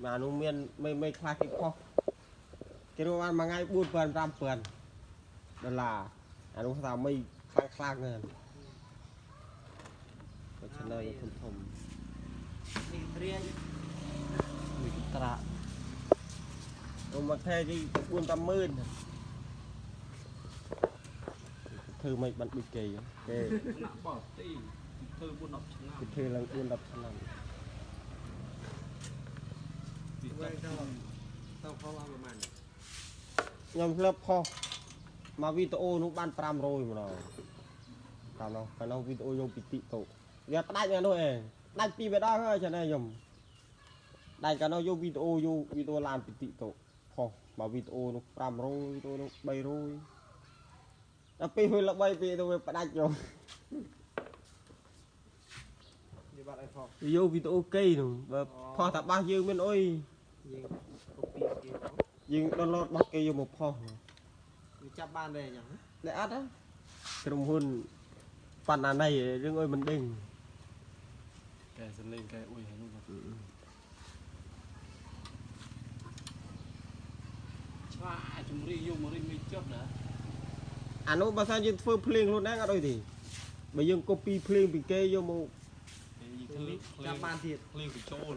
មកនោះមានមេមេខ្លះគេផុសគេរកបានមួយថ្ងៃ4000 5000ដុល្លារអានោះថាមិនខ្លាំងខ្លាំងហ្នឹងក៏ channel ធំធំ នេះត្រៀង មួយត្រាក់ ទៅមកថែគេ4 50000ធ្វើមិនបានដូចគេគេ ណាក់បោទីធ្វើ4 10ឆ្នាំ គេធ្វើឡើង4 10ឆ្នាំ វា ទៅទៅផងអស់ប្រហែល ខ្ញុំធ្លាប់ផុសមកវីដេអូនោះបាន500ម្ដងកាលនោះកាលនោះវីដេអូយកពីតិតុវាផ្ដាច់អានោះឯងផ្ដាច់ពីរម្ដងហើយ channel ខ្ញុំដាច់កាលនោះយកវីដេអូយកវីដេអូឡានពីតិតុផុសមកវីដេអូនោះ500វីដេអូនោះ300ដល់ពេលវាល្បីពេលទៅវាផ្ដាច់យក នេះបាត់អីផង យកវីដេអូកេនោះបើផុសតាបាសយើងមានអុយ យើងកូពីគេផង យើង download របស់គេយកមកផុស វាចាប់បានដែរអញ្ចឹង តែអត់ទេក្រុមហ៊ុនបណ្ណាណៃរឿងអុយមិនដឹង កែសលេងកែអ៊ុយហើយនោះឆ្លាជំរីយកមករីមិនចុះណា អានោះបើសិនយើងធ្វើភ្លេងខ្លួនឯងអត់អុយទេបើយើង copy ភ្លេងពីគេយកមក គេធ្វើ ចាប់បានទៀត ភ្លេងបញ្ចូល